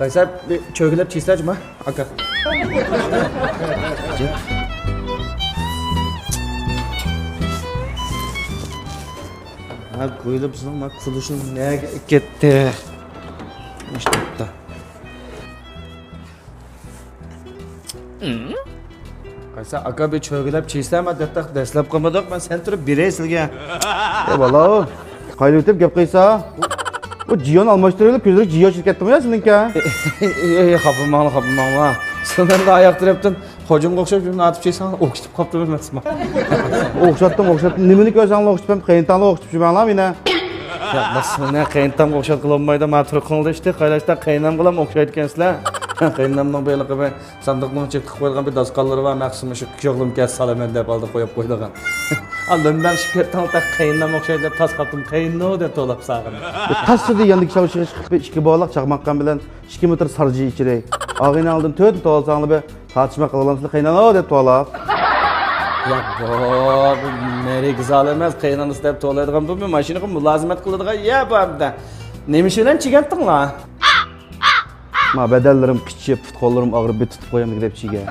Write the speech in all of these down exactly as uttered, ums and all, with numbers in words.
قايسى بىر چۆگىلەپ چىيسا جۇما، ئاكا. ھە، كويلىپ سىزنىڭ ما كۈلۈشىڭىز نەگە كەتتى؟ ئىشتەپتە. قايسى ئاكا بىر چۆگىلەپ چىيسا، ما دەتتەق دەسلەپ قالمىدۇق، مەن سەن تۇرۇپ بېرەي سىلگە. ئەي بالا، قايلىۋېتىپ گەپ قىلسا. ئۇ جىيون ئالماشتۇرۇۋېلىپ كۆزلىرى جىيو چىقىپ كەتتىمۇ يا سېنىڭكە؟ ئەي، خاپىماڭلا، خاپىماڭلا. سىلەرنى ئاياق تەرەپتىن خوجامغا ئوخشاپ يۈرۈپ ناتىپ چىيساڭ ئوخشىتىپ قاپتىمەن مەن سىزمۇ. ئوخشاتتىڭ، ئوخشاتتىڭ. نېمىنى كۆرسەڭلا ئوخشىتىپ، قېيىنتاڭلا ئوخشىتىپ يۈرمەڭلا مېنى. يا، بەس، مېنى قېيىنتامغا ئوخشاتقىلى بولمايدۇ، ما تۇرقۇڭلار ئىشتە، قايلاشتا قېيىنامغىلا ئوخشايدىكەنسىلەر. قېيىنامنىڭ بېلىقى بىر ساندۇقنىڭ ئىچىگە تىقىپ قويغان بىر داستىخانلىرى بار، مەخسۇس مۇشۇ كۈچ ئوغلۇم كەلسە سالىمەن دەپ ئالدى قويۇپ قويىدىغان. ئا، لۆمبەڭشىپ كەتتىڭ، تەق قېيىنام ئوخشايدۇ دەپ تاس قاپتىم، قېيىنو دەپ توۋلاپ ساغىنىپ. تاس دېدى ياندىكى شاۋشىغا چىقىپ، ئىككى بولاق چاقماق قان بىلەن ئىككى مېتىر سارجى ئىچىرى. ئاغىنە ئالدىن تۆت توۋلىساڭلا بىر تارتىشما قىلغانسىلەر قېيىنانو دەپ توۋلاپ. ياق، بۇ، بۇ مەرىگە زال ئەمەس، قېيىنانىسى دەپ توۋلايدىغان بۇ، بۇ ماشىنىغا مۇلازىمەت قىلىدىغان يەر بار ئەمدى. نېمە ئىش بىلەن چىگەنتىڭلار؟ ما بەدەنلىرىم قىچىشىپ، پۇت-قوللىرىم ئاغرىپ، بىر تۇتۇپ قويامدىكى دەپ چىگە.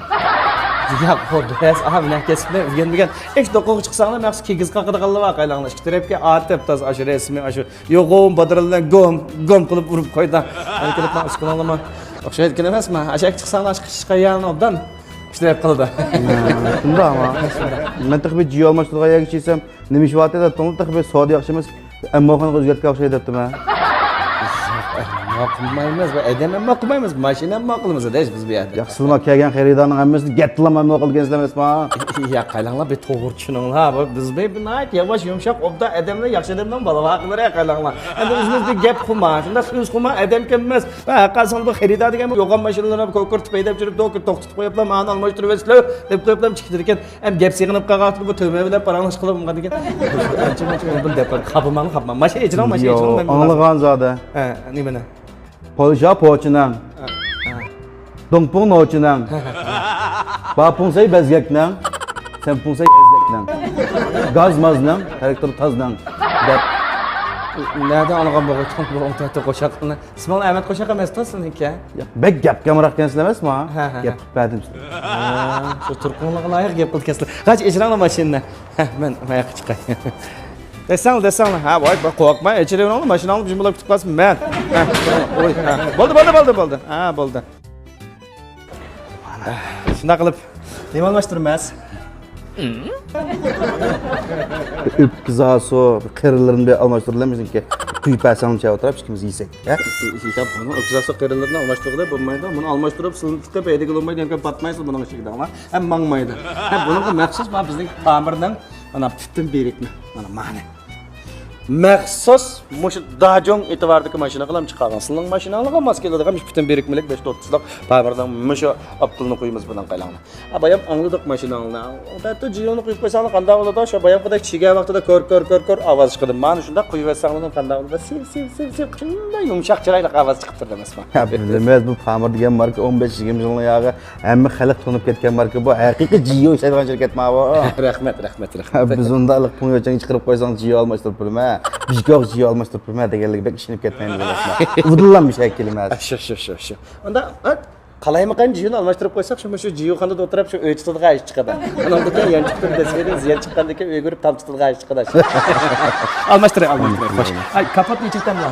ياق، بۇ بەس، ئاھ، مەن كەسىپنى ئۆگەنمىگەن. ئىش دوقۇغا چىقساڭلار، مەخسۇس كىگىز قاقىدىغانلار بار، قايلاڭلار ئىككى تەرەپكە ئارتىپ، تاز ئاشۇ رەسمىي، ئاشۇ يوغان بادىرىلەر گوم، گوم قىلىپ ئۇرۇپ قويدا. ئەنە كېلىپ ماڭا ئىشقىلىڭلىما. ئوخشايدىكەن ئەمەسما؟ ئاشاق چىقساڭلار، ئاشقا ئىشقا يەلنى ئوبدان ئىشلەپ قىلىدۇ. شۇنداق ئەمما. مەن تېخى بىر جىيو ئالماشتۇرىدىغان يەرگە چىقسام، نېمە ئىش بار دەپ تۇڭ، تېخى بىر سودا ياخشى ئەمەس. ئەمما خانغا ئۆزگەرتكەن ئوخشايدۇ دەپتىمەن. ئەمما قىلمايمىز، بۇ ئادەم ئەمما قىلمايمىز، ماشىنا ئەمما قىلىمىز، ئاداش، بىز بۇ يەردە. ياق، سىلىما كەلگەن خېرىدارنىڭ ھەممىسىنى گەپتىلا ئەمما قىلىدىكەنسىلەر ئەمەسما؟ يا، قايلاڭلار، بىر توغرا چۈشىنىڭلار. بۇ بىز بىر، بىر ناھايىتى ياۋاش، يۇمشاق، ئوبدان ئادەملەر، ياخشى ئادەمنىڭ بالا ۋاقىلىرى، قايلاڭلار. ئەمدى ئۆزىمىز بىر گەپ قىلما، شۇنداق سۆز قىلما، ئادەمكەن ئەمەس. ھە، قارىساڭ بۇ خېرىدار دېگەن يوغان ماشىنىلارنى كوكۇرتۇپ ھەيدەپ يۈرۈپ، توك-، توختىتىپ قويۇپلا، مانا ئالماشتۇرۇۋەتسىلەر دەپ قويۇپلا چىقىپ كېتىدىكەن. ھەم گەپ سېغىنىپ قالغان ۋاقتىدا بۇ تۆمە بىلەن پاراڭلاشقىلى بولمىغاندىكىن. ئانچە مۇنچە بۇنى دەپ قاپماڭ، قاپماڭ. ماشىنا ئېچىلىڭ، ماشىنا ئېچىلىڭ، مەن ئاڭلىغان زادى. ھە، نېمىنى؟ پولشا پوچىنىڭ. ھە، ھە. دۇڭپۇڭ نوچىنىڭ. باپۇڭسەي بەزگەكنىڭ. سەنپۇڭسەي ئەزدەكنىڭ. گاز مازنىڭ، تراكتور تازنىڭ. دەپ. نەدە ئاڭلىغان بولغايتتىڭ بۇ ئوڭتەتتە قوشاقنى؟ ئىسمىڭ ئەمەت قوشاق ئەمەستۇ سىزنىڭكى؟ ياق، بەك گەپكە ئامراقكەنسىلەر ئەمەسما؟ ھە، ھە، ھە. گەپ قىلىپ بەردىم سىزگە. ھە، شۇ تۇرقۇڭلارغا لايىق گەپ قىلىدىكەنسىلەر. قاچ، ئېچىراڭلار ماشىنىنى. ھە، مەن ماياققا چىقاي. دەسسەڭلار، دەسسەڭلار. ھە، ۋاي، بىر قورقماڭ، ئېچىرىۋېرىڭلار، ماشىناڭلار جىم بولاپ كۈتۈپ قالسۇن، مەن. ھە، ئوي، ھە. بولدى، بولدى، بولدى، بولدى. ھە، بولدى. شۇنداق قىلىپ، نېمە ئالماشتۇرىمىز؟ ئۆپكە زاسۇ قېرىلىرىنى بىر ئالماشتۇرىلىمىزكى. قويۇپ بەرسەڭلار ئولتۇرۇپ ئىككىمىز يېسەك. ھە؟ يا، بۇنىڭ ئۆپكە زاسۇ قېرىلىرىنى ئالماشتۇرغىلى بولمايدۇ. بۇنى ئالماشتۇرۇپ، سىلىنى تىقىپ ھەيدىگىلى بولمايدۇ. يەنە پاتمايسىز بۇنىڭ ئىچىگە دەڭلار. ھەم ماڭمايدۇ. ھە، بۇنىڭغا مەخسۇس مانا بىزنىڭ پامىرنىڭ مانا پۈتۈن بىرىكمە. مانا، مانا. مەخسۇس مۇشۇ داجوڭ ئېتىبارىدىكى ماشىنىغىلا چىقارغان. سىلىنىڭ ماشىناڭلارغا ماس كېلىدىغان مۇشۇ پۈتۈن بىرىكمىلىك بەش تۆت يۈزلۈك پامىرنىڭ مۇشۇ ئاپتىلىنى قويىمىز بۇنىڭ قايلاڭلار. ھە، بايام ئاڭلىدۇق ماشىناڭلارنى. ئەتە جىيوننى قويۇپ قويساڭلار قانداق بولىدۇ؟ شۇ بايام قىدەك چىگەن ۋاقتىدا كۆر، كۆر، كۆر، كۆر ئاۋاز چىقىدۇ. مانا شۇنداق قويۇۋەتسەڭلار قانداق بولىدۇ؟ سىر، سىر، سىر، سىر، شۇنداق يۇمشاق چىرايلىق ئاۋاز چىقىپ تۇرىدۇ ئەمەسمۇ؟ ھە، بىلىمىز، بۇ پامىر دېگەن ماركا ئون بەش يىگىرمە يىلنىڭ ياغى ھەممە خەلق تونۇپ كەتكەن ماركا بۇ. ھەقىقىي جىيو ئىشلەيدىغان شىركەت ماۋۇ. رەھمەت، رەھمەت، رەھمەت. بىز ئۇنداقلىق پۇڭيوچەڭ چىقىرىپ قويساڭ جىيو ئالماشتۇرۇپ بېرىمەن. بىژكوغ جىيو ئالماشتۇرۇپ بىرمە دېگەنلىكى بەك ئىشىنىپ كەتمەيمىز ئەمەسمۇ؟ ئۇدۇللام مۇشەكىلىمەس. شۇ، شۇ، شۇ، شۇ. ئۇنداق، ھە؟ قالايمىقان جىيونى ئالماشتۇرۇپ قويساق، شۇ، مۇشۇ جىيۇخانىدا ئولتۇرۇپ، شۇ ئۆي تۇتىدىغان ئىش چىقىدۇ. ئۇنىڭدىن كېيىن يەنچۈكتىن دەسسىدىن زىيان چىققاندىن كېيىن ئۆيگە بېرىپ تام تۇتىدىغان ئىش چىقىدۇ. ئالماشتۇراي، ئالماشتۇراي. خوش. ئاي، كاپوت نېچە تەملا؟